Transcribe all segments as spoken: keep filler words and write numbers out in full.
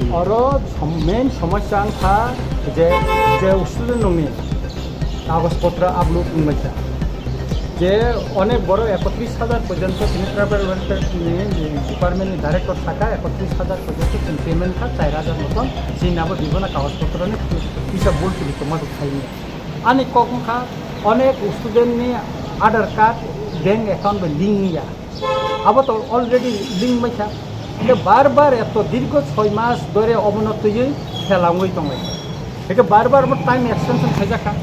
Oro som-, main somosya wngkha je, je student rokni kagoj potro upload wngbaikha. Je onek borok ekotris hajar porjonto tini tribal welfare ni department ni director saka ekotris hajar porjonto chwng payment kha char hajar moton, chini abo bibona kagoj potroni kisa bul tini tongma rok khaini. Ani kok wngkha onek student ni Aadhaar card bank account bai link ya. Abo to already link baikha. Hingke bar bar eto dirgo soi mas dore obono twiwi khelangwi tonglai. Hingke bar bar bo time extension khaijakha.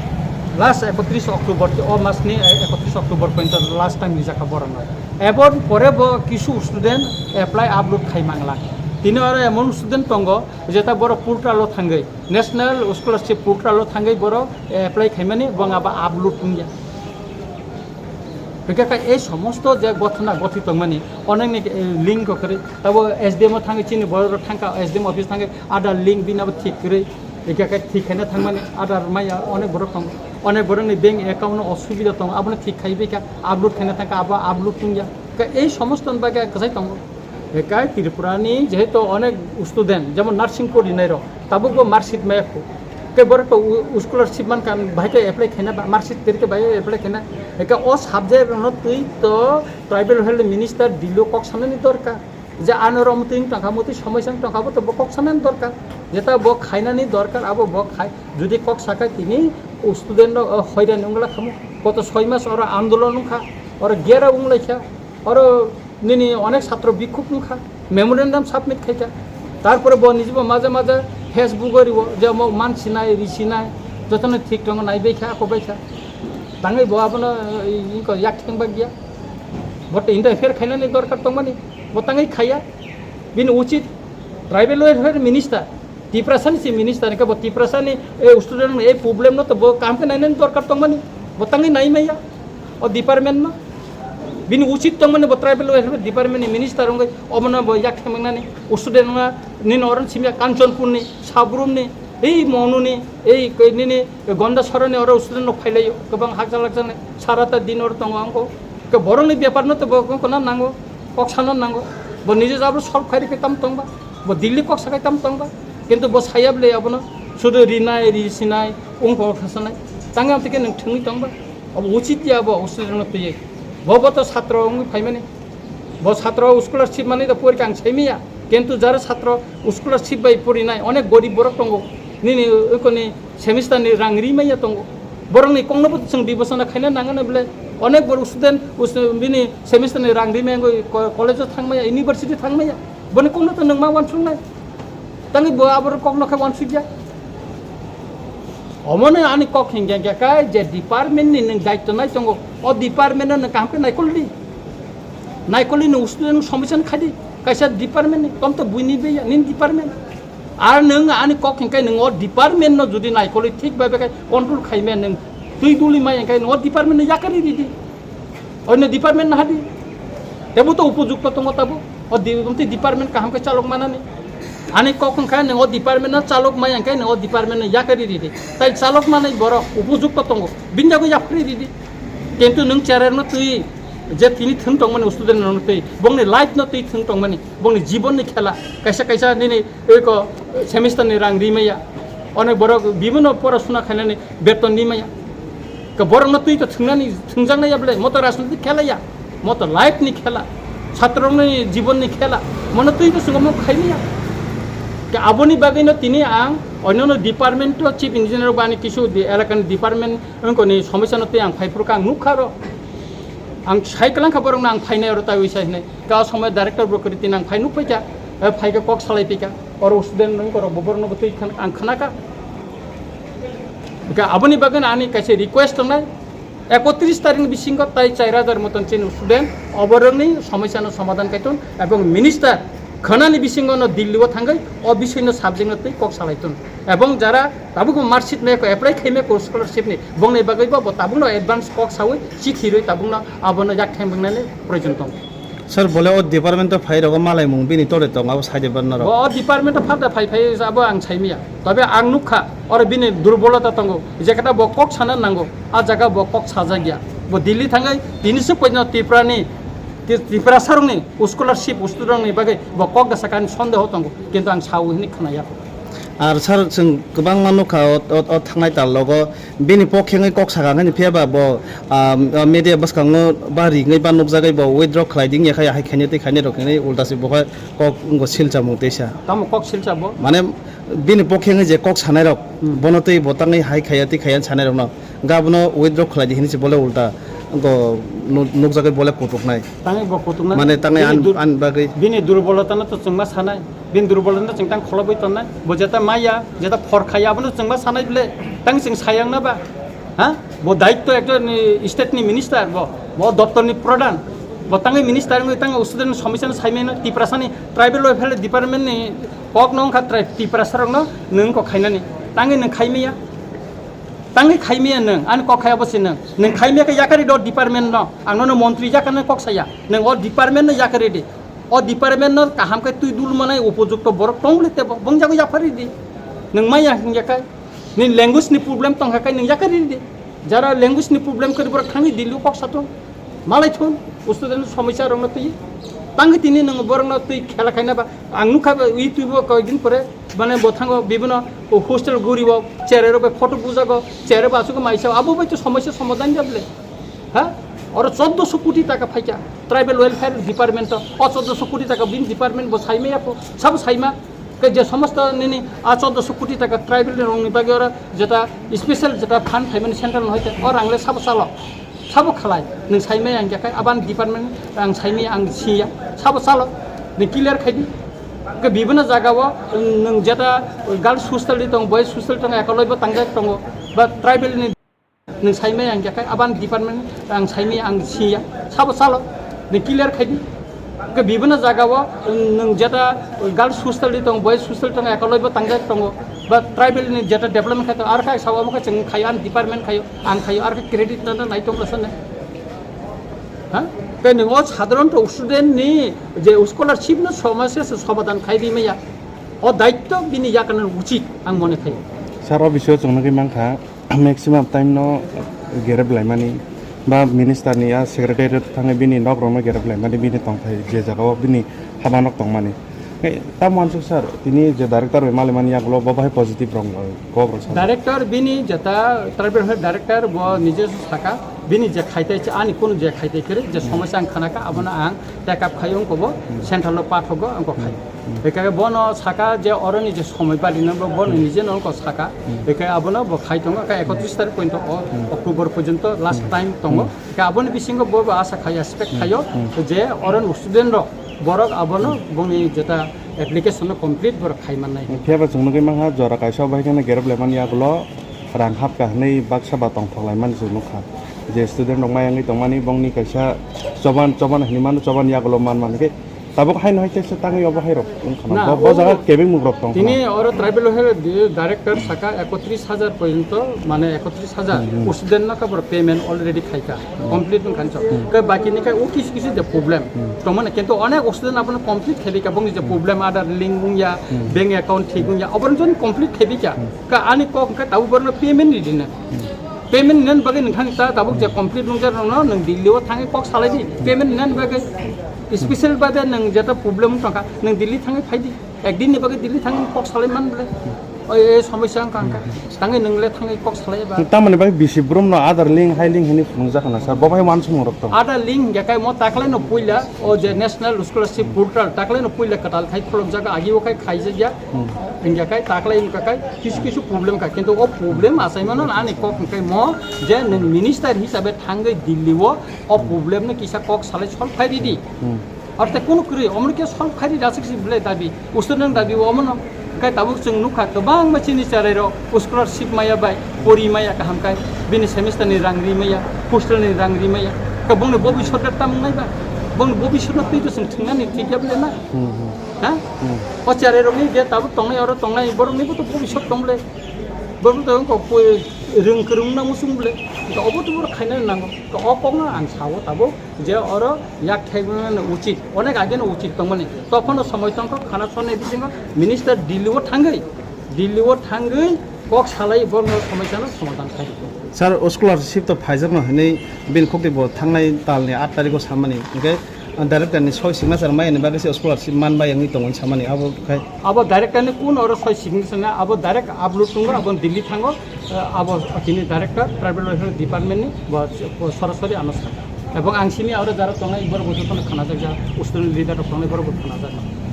Last ekotris October, o mas ni ekotris October pointo last time rijakha borokno. Ebon pore bo kisu student apply upload khai mangla. Tini oro emon student tongo, jeta borok portal o thangwi, National Scholarship portal o thangwi borok apply khaimani, bo abo upload wngya. Hingke kha ei somosto je gothona gothi tongmani, onekni, eh, link rok kwrwi. Tabo S D M o thangwi chini borok rok thangkha, S D M office thangwi Aadhaar link bini abo thik kwrwi. Hingke kha thik khaina thangmani Aadhaar maya onek borok tongo. Onek borokni bank account no osubida tongo, abono thik khaibai kha, upload khaina thangkha, abo upload wngya. Kha ei somosto ni bagwi kwchai tongo. Ekai Tripura ni jehetu onek student, jemon nursing porinai rok, tabuk bo marksheet maya kho. Ke borok to u-, scholarship man kan, bahai ke apply khaina ba, marksheet teri ke bahai apply khaina. Eka o subject no twi to tribal health minister Delhi kok sanani dorkar. Je ano rom twi tongkha, motwi somosya tongkha, bo to bo kok sanani dorkar. Jeta bo khainani dorkar, abo bo khai, jodi kok sakai tini o student no, o, hoiran wngla khamu. Koto soi mas oro andolon wngkha, oro gera wnglaikha, oro nini onek satro bikhuk wngkha, memorandum submit khaikha. Tarpore bo nijibo maja maja Facebook o riwo, je mo mansinai, risinai, jotono thik tongo naibaikha, akobaikha. Tangwi bo abono, eh, iko yak theng bagya. Bo to interfere khainani dorkar tongmani, bo tangwi khaiya. Bini uchit tribal welfare minister, Tiprasa ni si minister, hingke bo Tiprasa ni, eh, student ni, eh, problem no to bo kaham khe nainani dorkar tongmani, bo tangwi nai maya o department no. Bini uchit tongmani bo tribal welfare department ni minister wngwi omono bo yak themeng nani, student wngna nini oron simya Kanchanpur ni, Sabrum ni, ei Monu ni, ei koi nini Gonda Soro ni oro student no phailaio, kwbang hakjak lakjak ni, sarata din oro tongo ang ko. Ke borok ni bepar no to bo ko na nango. Kok sana nango. Bo nije jabro solve khai rikhe tam tongba. Bo Delhi kok sakai tam tongba. Kintu bo sayab le abono sudu rinai, risinai, ungko khasanai. Tangam tike nang thungwi tongba. Abo uchit ya bo, usit rano tuye. Bo bo to satro ungwi phaimani. Bo satro scholarship mani da porikha ang saimiya. Kintu jara satro scholarship bai porinai onek gorib borok tongo. Nini ukoni semester ni rang ri maya tongo. Borok ni kok no bo chwng bibosona khaina nangani bole onek borok student us-, bini semester ni rang ri maya wngwi ko-, college o thang maya, university thang maya. Boni kok no to nwng ma wansuk nai. Tangwi bo aborok kok no khe wansuk ya. Omono ani kok hingya hingya khe je department ni nwng daityo nai tongo, o department no nwng kaham khe naikol di. Naikol di nwng student somesya no khai di. Kaisa department ni, tom to buini be ya, nini department. Ar nwng ani kok hingkai nwng o department no jodi naikolwi thik bai bai control khaimaya nwng twi duli mai hingkai nwng o department no yakari ridi. Onno department no hadi. Tebo to upojukto tongo tabo. O di-, omtwi department kaham khe chalok manani. Ani kok hingkai nwng o department no chalok mai hingkai nwng o department no yakari ridi. Tai chalok manai borok upojukto tongo. Bini jago yapri ridi. Kintu nwng chair no twi je tini thwng tongmani student no twi bongni life no twi thwng tongmani. Bongni jibon ni khela, kaisa kaisa nini eko semester ni rang ri maya, onek borok bibino porasuna khainani beton ri maya. Ke borok no twi to thwngnani, thwngjak nai ya bole, moto rajniti khela ya, moto life ni khela, satro ni jibon ni khela, mono twi to swngo mo khai maya. Ke aboni bagwi no tini ang onyono department to chief engineer bani kisu di elakani department wngkoni somosya no twi ang phaiphuru kha ang nukha ro. Ang sai kwlangkha borokno ang phainai oro taiwi sai hinai. Ka o somoi director bo kwrwi tini ang phai nukphaikha, eh, phaikhe kok salaiphikha. Oro student rok borokno bo twi khna-, ang khnakha. Ka aboni bagwi ani kaisa request tongnai, ekotris tarikni bisingo tai char hajar moton chini student oborokni somosyano somadhan kaiton ebong minister khwnani bisingo no Delhi o thangwi o bisingno subject no twi kok salaiton. Ebong jara tabukbo marksheet meko apply khaimeko scholarship ni, bongni bagwi bo, bo tabukno advance kok sawi chithi rwi tabukno abono yak thembwngnani proyojon tongo. Sir, bole o department o phai rogo malai mung bini tore tongo, abo saide barna rok. Bo o department o phada phai phai abo ang saimiya. Tobe ang nukha oro bini durbolota tongo, je kata bo kok sana nango, a jaga bo kok sajagya. Bo Delhi thangai tini se poino Tripura ni Ti-, Tiprasarokni scholarship student rokni bagwi bo kok da sakha ani sondeho tongo, kintu ang sao hwnwi khwnaya. Ar sir, chwng kwbangma nukha o, o, o thangnai tal logo bini pokhe wngwi kok sakha, phiya ba bo, ah, media bwskango ba ringwi ba nukjagwi bo withdraw khlai di wngya khe, hai khainai tei khainai rok hinwi ulta se bo khe kok wngbo silchamung teisa. Tamo kok silcha bo? Mane bini pokhe wngwi je kok sanai rok, hmm, bono tei bo tangwi hai khaiya tei khaiya sanai rokno. Ga bono withdraw khlai di hinwi se bole ulta go nu-, nukjagwi bole kutuknai. Tangwi bo kutuknai. Mane tangwi bini an, dur-, an bagwi. Bini durbolotano to chwngma sanai. Bini durbolotano chwng tang kholobwi tonnai. Bo jeta maya, jeta phor khaya, abono chwngma sanai bole. Tang chwng sayang na ba. Ha? Bo daitto ekta ni state ni minister bo. Bo doptor ni pradhan. Bo tangwi minister wngwi tang student ni somosya no saimano Tiprasa ni tribal welfare department ni kok no wngkha trai-, Tiprasa rok no nwng kok khainani. Tangwi nwng khaimaya. Tangwi khaimaya nwng, ani kok khaya bo se nwng. Nwng khaimaya khe yakari do department no. Ang nono montri jakha nang kok saya. Nwng o department no yakari di. O department no kaham khe twi dul manai upojukto borok tong le tebo. Bong jago yaphari di. Nwng maya hingya khai. Ni language ni problem tong kha khai nwng yakari di. Jara language ni problem khe borok thangwi Delhi o kok satung. Malai thun, student somosya rokno twi. Tangwi tini nwng borokno twi khela khaina ba. Ang nukha ba, YouTube o koyekdin pore, mane, bothango bibino hostel guri o, chere rok bai photo bujago, chere ba asuk maisa, abo bai to somosya somadhan jable. Ha? Oro choddoso koti taka phaikha, tribal welfare department o, o choddoso koti taka bin department bo saimaya pho, sabo saima, ke je somosto nini a choddoso koti taka tribal rokni bagwi oro jeta special jeta fund phaimani central no hoite, o rang le sabo chalo. Sabo khalai, nwng saimaya hingkhe khai, abani department ang saimaya ang siya, sabo chalo, nwng clear khai di. Ke bibino jaga o, nwng jeta girls hostel di tong, boys hostel tong, ekoloi bo tangjak tongo, ba tribal ni nwng saimaya hingkhe khai, abani department ang saimaya ang siya, sabo chalo, nwng clear khai di. Ke bibino jaga o, nwng jeta girls hostel di tong, boys hostel tong, ekoloi bo tangjak tongo, ba tribal ni jeta development khai tong, ar khai sao amo khai chwng khayo, ani department khayo, ang khayo, ar khai credit na na nai tong lasa na. Ha? Ke nwng o sadharon to student ni je scholarship no somosya se somadhan khai di maya. O daitto bini yakana uchit ang mone khai. Sir, o bisio chwng nugwi mankha. Maximum time no gerep laimani ba minister ni a secretariat thangwi bini nok rok no gerep laimani bini tongthai je jaga o bini haba nok tongmani. Hey, tamo ansuk sir, tini je director bai malimani yagulo bo bahai positive rong kok rok sir. Director bini jeta tribal health director bo nije saka bini je khaitai ani kun je khaitai kere je somosya ang khanaka abono ang take up khayo wngko bo central o pathogo wngko khai. Hwnkhe bono saka je oroni je somoi bari nang bo, bono nije no wngko saka. Hwnkhe abono bo khai tongo, khe ekotris tarik pointo o October porjonto last time tongo. Hwnkhe aboni bisingo bo, bo asa khai, expect khayo je oroni student rok borok abono bongni jeta application no complete borok khai mannai. Phiya ba chwng nugwi mankha jora kaisa bai kheno gerep lemani yagulo rang hapkha hwnwi baksa ba tongthok laimani chwng nukha. Je student rok mayangwi tongmani bongni kaisa choban, choban hinwi mano, choban yagulo man man khe Tabuk haino hai teisa tangwi obo hai rok wngkha na. Na, bo, bo o jaga kebeng muk rok tong tini kha. Oro tribal welfare di-, director saka ekotris hajar porjonto, mane ekotris hajar student no kabor payment already khaika, complete wngkha so. Ke baki ni khe o kisu kisu de problem. Tongmani kintu onek student abono complete khaibika, bongni je problem, Aadhaar link wngya, bank account thik wngya, oborno jon complete khaibika. Ka ani kok khe tabuk borno payment ni dinna. Payment ninani bagwi nungthang ta tabuk je complete nungjar rokno nung Delhi o thangwi kok salai di. Payment ninani bagwi special babe nung jeta problem tongkha nung Delhi thangwi phai di. Ek din ni bagwi Delhi thangwi kok salai man bole. Oi, ei somosya wngkha wngkha. Thangwi nung le thangwi kok salai ba. Tamoni bai bisi brum no Aadhaar link hai link hini phunukjak na sir. Bo bai wansukmung rok tong. Aadhaar link hingkhe kai mo taklai no puila o je National Scholarship Portal taklai no puila kwtal khai khulukjak agi o khai khaijakya. Hingkhe kai taklai wngkha kai kisu kisu problem kha, kintu o problem achaimano ani kok hingkhe mo je nwng minister hisabe thangwi Delhi o, o problem no kisa kok salai solve khai ridi. Arte kunu kwrwi omoni khe solve khai ridi aswk si belai dabi, usur nang dabi o omono. Kai tabuk chwng nukha kwbangma chini cherai rok scholarship maya bai pori maya kaham kai bini semester ni rang ri maya, hostel ni rang ri maya, ka bongni bobiswt tamung nai ba, bongni bobiswt no twi to chwng thwngna ni thik ya bole na. Ha? O cherai rokni je tabuk tongnai, oro tongnai, borokni bo to bobiswt tong le. Borok to wngkha poi rwng kwrwng na muchung bole. To obo to borok khaina nango. To o kokno ang sao tabuk je oro yak thai mano uchit, onek age no uchit tongmani. Tophano somoi tongkha khana sonnai bisingo minister Delhi o thangwi, Delhi o thangwi kok salai borokno somosya no somadhan khai. Sir, o scholarship to phaijakno hinwi bini khukti bo thangnai talni aat tarikh o samani. Hingkhe Director ni soi signature mai ni bagwi se scholarship man bai wngwi tongwi samani abo khai. Abo director ni kun oro soi signature na, abo direct upload tongo, abo Delhi thango, eh, abo chini director tribal welfare department ni bo, bo sorasori ano saka. Ebong ang sini aro jara tongnai borok bo jotono khanajak, jara student leader rok tongnai borok bo khanajak.